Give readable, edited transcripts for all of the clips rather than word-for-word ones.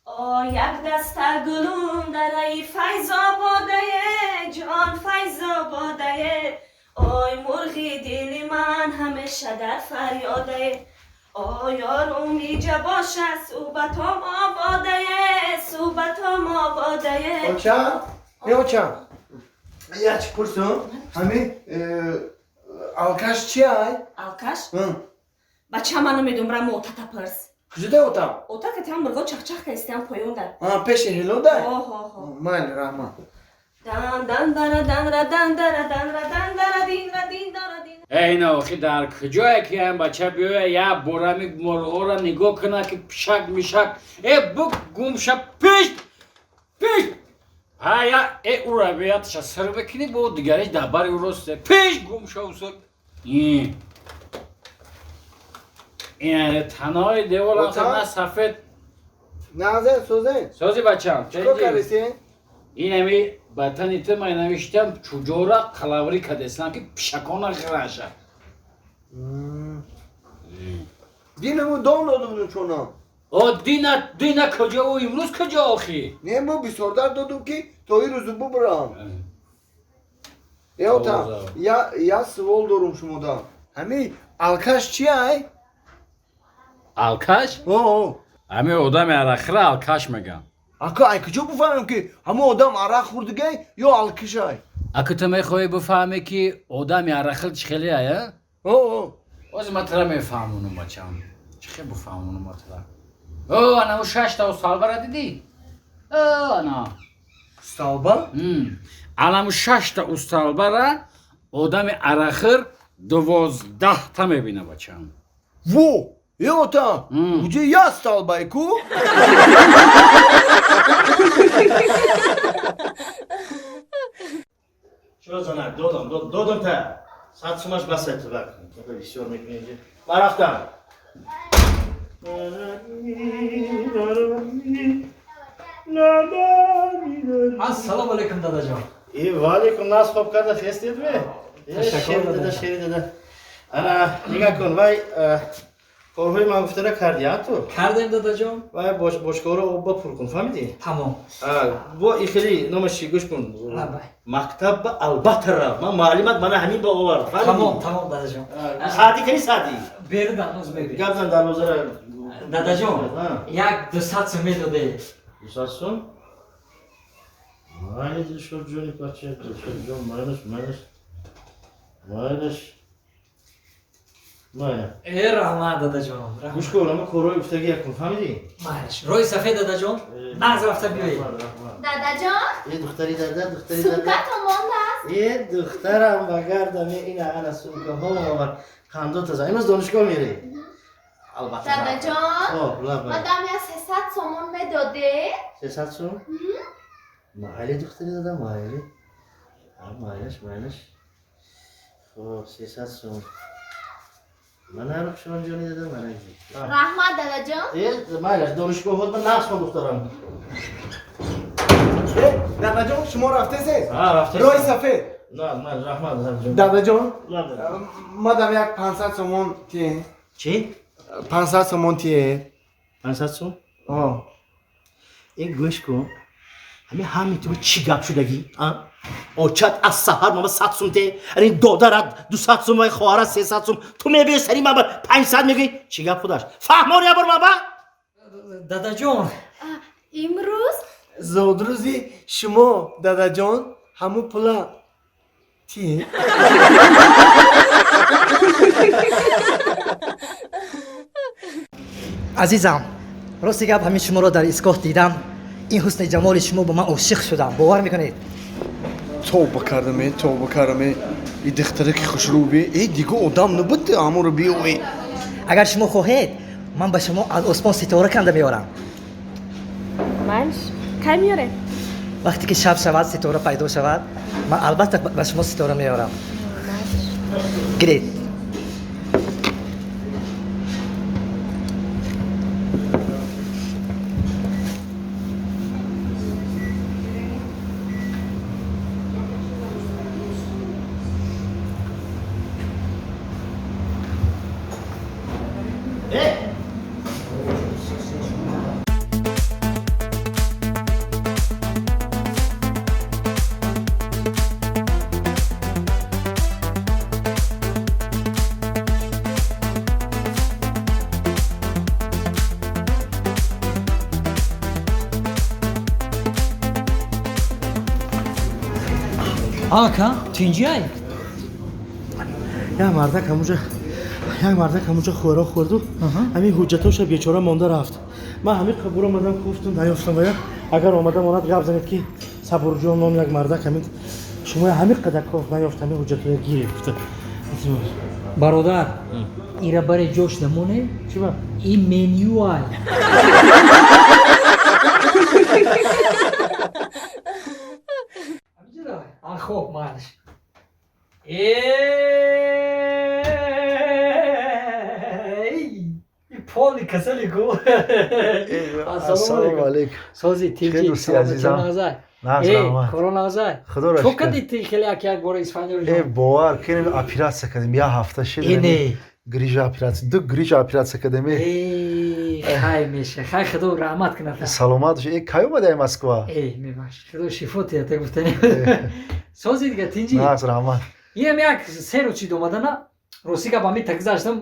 О як даста гулум дараи Файзободае, ҷон Файзободае. Ой мурғи дили ман ҳамеша дар фарёдае. О ёрум иҷа боша, суҳбатом ободае, суҳбатом ободае. Оча, э оча. Я чӣ пурсум? Ҳами алкаш чи ай? Алкаш? Бача, ман намедонам, ра мотата пурс. Куҷода отам? Ота ка там мурғо чахчах кастиам поёнда. А, пеши ҳилода? Оҳо. Майли, раҳмат. Дан дан дара дан ра дан дара дан ра дан дара дин ра дин дара дин. Эй, ина охи дар куҷое ки ам бача биёя, я борами мурғоро нигоҳ куна, ки пишак мишак э бук гумша пиш пиш ая э ура биятша сир бикунӣ, бо дигариш дар бари ӯ рост пиш гумша уср. Ин танои девол на сафед. Назен, созен. Сози, бачам. Чикор кардисен? Инами ба тани ту ман навиштам, чуҷора қалаврӣ кардестам, ки пишакона ғираша. Динаму дом дода будум чонам. О, дина дина куҷо ӯ имрӯз куҷо охи? Не, мо бисёрдар додум, ки то ин рӯзу бубурам. Э ота, я сувол дорум шумода. Ҳами алкаш чи ай? Алкаш? О. Ҳами одами арақхӯра алкаш мегӯям. Ака, ай куҷо бифаҳмем, ки ҳамон одам арақ хӯрдигай ё алкишай? Ака, ту мехоҳӣ бифаҳмӣ, ки одами арақхӯр чӣ хеле ай, а? О. Ози ман тура мефаҳмонам, бачам. Чӣ хел бифаҳмонам ман тура? О, анаву шашта столбара дидӣ? О, ана. Столба? Анаму шашта устолбара одами арақхӯр 12та мебина, бачам. Во! Э ота, уҷа я столбай ку? Чо занак, додам, додам та. 100 сумаш басай ту бак. Бисёр мекунӣ инҷа. Ман рафтам. Ассалому алайкум, дадаҷон. И ваалайкум, нас хоб карда хестед ме? Ташаккур, Шери дада, дада. Шери дада. Ана, нигаҳ кун, вай корҳои ман гуфтара кардӣ, а ту? Кардем, дадаҷон. Вай бошкоро обба пур кун, фаҳмидӣ? Тамом. Бо ихели номаш чӣ, гӯш кун. Лаббай. Мактаб ба албатта рав. Ман муаллимат мана ҳамин ба овард, фаҳмидӣ? Тамом, тамом, дадаҷон. Саъдӣ кани, Саъдӣ? Бердам, ноз мебӣ. Гап зан дарвозара. Дадаҷон, як 200 сум медодед. 200 сум? Майли, Дилшод ҷони бача, Дилшод ҷон, майлаш, майлаш. Майлаш. Майла. Э, раҳмат, дадаҷон. Гӯш кун, ама корҳои гуфтагӣ якун, фаҳмидӣ? Майлаш. Роҳи сафед, дадаҷон. Нағз рафта биёед. Раҳмат, раҳмат. Дадаҷон, Э, духтари дада, духтари дада. сумкатон мондааст. Э, духтарам ба гардам, э, ина ана сумкаҳо овар. Қандо таза. Имрӯз донишгоҳ мерӣ? Албатта. Дадаҷон, Хоб, лаббай. мадам я 300 сомон медодед? 300 сум? Майли, духтари дада, майли. А, майлаш, майлаш. Хоб, 300 сум. Мана Рухшон ҷони дада, мана. Раҳмат, дадаҷон. Э, майлаш, донишгоҳот ба нағз хон, духтарам. Э, дадаҷон, шумо рафтесед? А, рафтесам. Роҳи сафед. На, майли, раҳмат, дадаҷон. Дадаҷон, Лаббай. мадам як 500 сомон тиен. Чӣ? 500 сомон тие. 500 сум? О. Э, гӯш кун. Ҳами ҳами ту чӣ гап шудагӣ? А? Очат аз саҳар мама 100 сум те, ани додарат 200 сум, вай хоҳарат 300 сум. Ту мебиёи сари мама 500 мегӯӣ? Чӣ гап худаш? Фаҳмон я бор мама? Дадаҷон, Имрӯз Зодрӯзи шумо, дадаҷон, ҳамун пула тие. Азизам, рости гап, ҳамин шуморо дар истгоҳ дидам, ин ҳусни ҷамоли шумо ба ман ошиқ шудам, бовар мекунед? Тавба кардаме, тавба кардаме. И духтаре ки хушрӯ би, э, дига одам набуд ҳамонро биёве. Агар шумо хоҳед, ман ба шумо аз осмон ситора канда меорам. Майлаш. Кай меоред? Вақте ки шаб шавад, ситора пайдо шавад, ман албатта ба шумо ситора меорам. Гиред. Э, Ака, тинҷай? Як мардак ҳамуҷа, як мардак ҳамуҷа хӯрок хӯрду, ҳамин ҳуҷҷатоша бечора монда рафт. Ман ҳамин қабур омадам, гуфтум, наёфтам. Вая агар омада монад, гап занед, ки Сабурҷон ном як мардак ҳамин шумо ҳамин қадар коф наёфт, ҳамин ҳуҷҷатоя гирифт, гуфта. Бародар, ира баре ҷош намоне. Чӣ ба? Ин менюай. Хоб, майлаш. Эй, поли касали ку. Ассалому алайкум. Сози, тинҷи? Хеле дӯсти азизам. Нағз, раҳмат. Короназай. Худоро Чо шукр. кади ти хеле як як бора Исфандиёр Э, ҷон? бовар кунем, оператсия кардем. Як ҳафта шид. Ине. Грижа оператсия, ду грижа оператсия кардем. Э. Эй, хай меша. Хай, худо раҳмат кунад. Саломат бош. Э, кай омадаи Москва? Эй, мебахш. Худо шифо диҳад, та гуфтани. Сози дига, тинҷи? Нағз, раҳмат. Инам як се рӯз чид омадана. Рости гап, ҳами та гузаштам.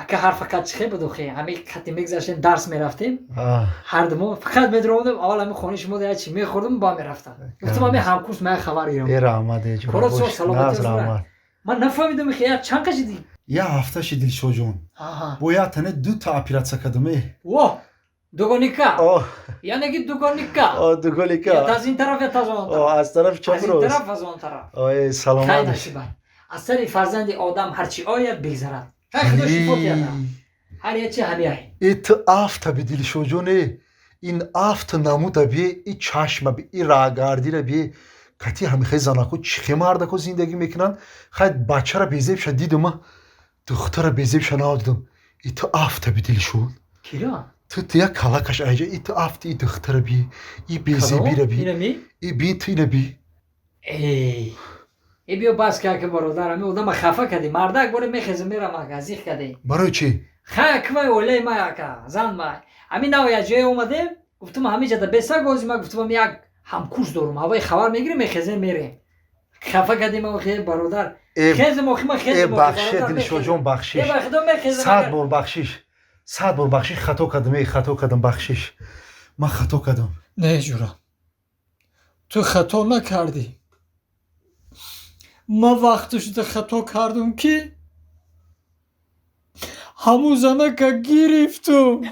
Ака, ҳар фақат чихе буду хе. Ҳами хати мегузаштем, дарс мерафтем. Ҳар думо фақат медаромадем, аввал ҳами хонаи шумо як чи мехӯрдам, ба мерафтам. Гуфтам, ҳами ҳамкурс мая хабар гирам. Э, раҳмат, э, ҷон. Корот соз, саломатӣ. Нағз, раҳмат. Ман нафаҳмидам, хе, як чанд қашиди? Як ҳафта шид, Дилшоҷон. Бо як тане ду та оператсия кардам, э. Во! Дугоника. О, Яъне ки дугоника. о, дуголика. Я аз ин тараф, я аз он О, тараф. аз тарафи чап Аз ин рост. тараф, аз он тараф. О, э, Хай саломат бош. насиба. Аз сари фарзанди одам ҳарчи ояд, бигзарад. Хай, худо шифо диҳад. Ҳар ячи ҳамиай. Э, ту афта би, Дилшоҷон, э. Ин афта намуда би, и чашма би, и раҳгардира би. Кати ҳамихе занако чихе мардако зиндагӣ мекунанд. Хай, бачара безебша дидум, а духтара безебша надидам. И ту афта би, Дилшод. Кира? Ту як калакаш айҷа, и ту афти, и духтара би, и безебира би. Инами? И би, ту ина би. Эй. Э, биё, бас ка, ки бародар, ами одама хафа кардӣ. Мардак боре мехезам, мерам, ака, зих кардӣ. Барои чӣ? Хай, квай оилаи май, ака, зан май. Ами нав як ҷое омадем, гуфтум, ҳамиҷада беса гози ма, гуфтум, як ҳамкурс дорум, ҳавои хабар мегирем, мехезем, мерем. Хафа кардем, охи, бародар. Э, Хезем, охи, ма э, хезем, охи, бахшиш, бародар, Дилшоҷон, мехезем. бахшиш. Э, ба худо мехезем. 100 агар- бор бахшиш, 100 бор бахшиш. Хато кардам, э, хато кардам, бахшиш, ман хато кардам. Не, ҷура, ту хато накардӣ. Ман вақте шуда хато кардум, ки ҳамун занака гирифтум.